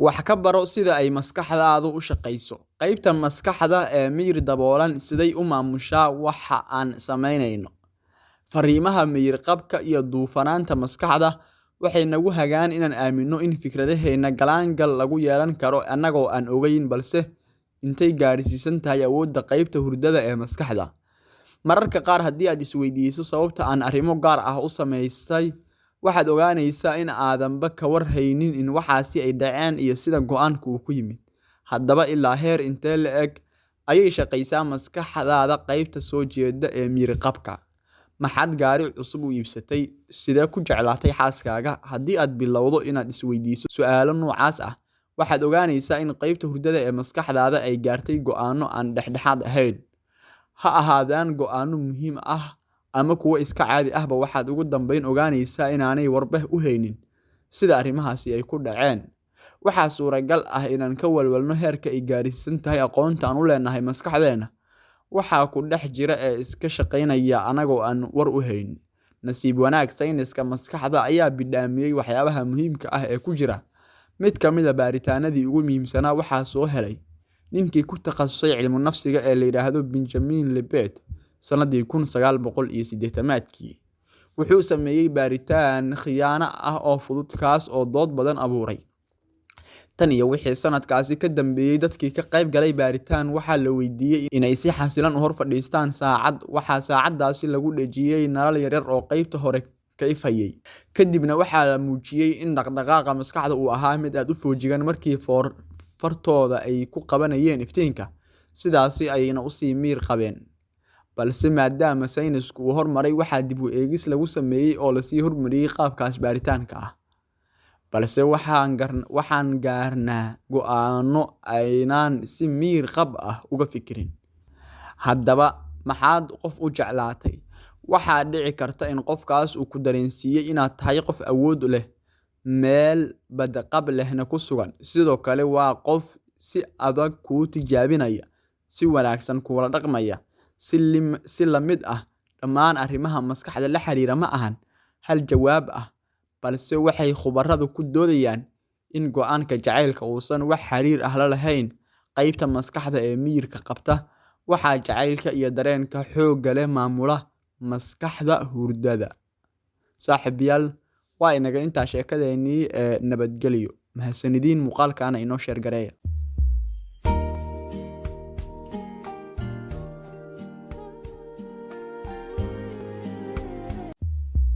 Wax ka baro sida ay maskaxdaadu u shaqeyso. Qaybta maskaxda ee miyir daboolan siday u maamushaa waxa aan samaynayno. Fariimaha miyir-qabka iyo duufanaanta maskaxda waxay nagu hagaan inaan aaminno in fikradaheena galaangal lagu yeelan karo annagoo aan ogeyn, balse intay gaarsiisan tahay awoodda qaybta hurdada ee maskaxda. Mararka qaar haddii aad isweydiiso sababta aan arrimo gaar ah u samaysay, waxaad ogaanaysaa in aadanba ka war haynin in waxaasi ay dhaceen iyo sida go'aanku uu ku yimid. Haddaba ilaa heer intee la eg ayay shaqaysaa maskaxdaada qaybta soo jeeda ee miyir-qabka? Maxaad gaari cusub u iibsatay? Sidee ku jeclaatay xaaskaaga? Haddii aad bilowdo inaad isweydiiso su'aalo noocaas ah, waxaad ogaanaysaa in qaybta hurdada ee maskaxdaada ay gaartay go'aanno aan dhexdhexaad ahayn. Ha ahaadaan go'aanno muhiim ah ama kuwo iska caadi ahba, waxaad ugu dambeyn ogaanaysaa inaanay warba u haynin sida arrimahaasi ay ku dhaceen. Waxaa suuragal ah inaan ka walwalno heerka ay gaarsiisan tahay aqoonta aan u leenahay maskaxdeena. Waxaa ku dhex jira ee iska shaqaynaya anagoo aan war u hayn. Nasiib wanaag, sayniska maskaxda ayaa bidhaamiyey waxyaabaha muhiimka ah ee ku jira. Mid ka mid ah baaritaanadii ugu muhiimsanaa waxaa soo helay ninkii ku takhasusay cilmu nafsiga ee la yidhaahdo Benjamin Libet sanadii 1980-aadkii. Wuxuu sameeyey baaritaan khiyaano ah oo fudud, kaas oo dood badan abuuray. Tan iyo wixii sanadkaasi ka dambeeyey, dadkii ka qayb galay baaritaan waxaa la weydiiyey inay si xasilan u hor fadhiistaan saacad. Waxaa saacadaasi lagu dhejiyey nalal yaryar oo qaybta hore ka ifayay. Kadibna waxaa la muujiyey in dhaqdhaqaaqa maskaxda uu ahaa mid aad u foojigan markii fartooda ay ku qabanayeen iftiinka, sidaasi ayayna usii miyir qabeen. Balse maadaama saynisku uu hormaray, waxaa dib u eegis lagu sameeyey oo lasii hormariyey qaabkaas baaritaanka ah. Balse waxaan gaarnaa go'aanno aynaan si miyir qab ah uga fikirin. Haddaba, maxaad qof u jeclaatay? Waxaa dhici karta in qofkaas uu ku dareensiiyey inaad tahay qof awood leh, meel badqab lehna ku sugan. Sidoo kale waa qof si adag kuu tijaabinaya, si wanaagsan kuula dhaqmaya. Si la mid ah dhammaan arrimaha maskaxda la xiriira, ma ahan hal jawaab ah, balse waxay khubaradu ku doodayaan in go'aanka jacaylka uusan wax xiriir ah la lahayn qaybta maskaxda ee miyirka qabta. Waxaa jacaylka iyo dareenka xoogga leh maamula maskaxda hurdada. Saaxiibayaal, waa inaga intaa sheekadeenii ee nabadgelyo. Mahadsanidin, muuqaalkaana inoo share gareeya.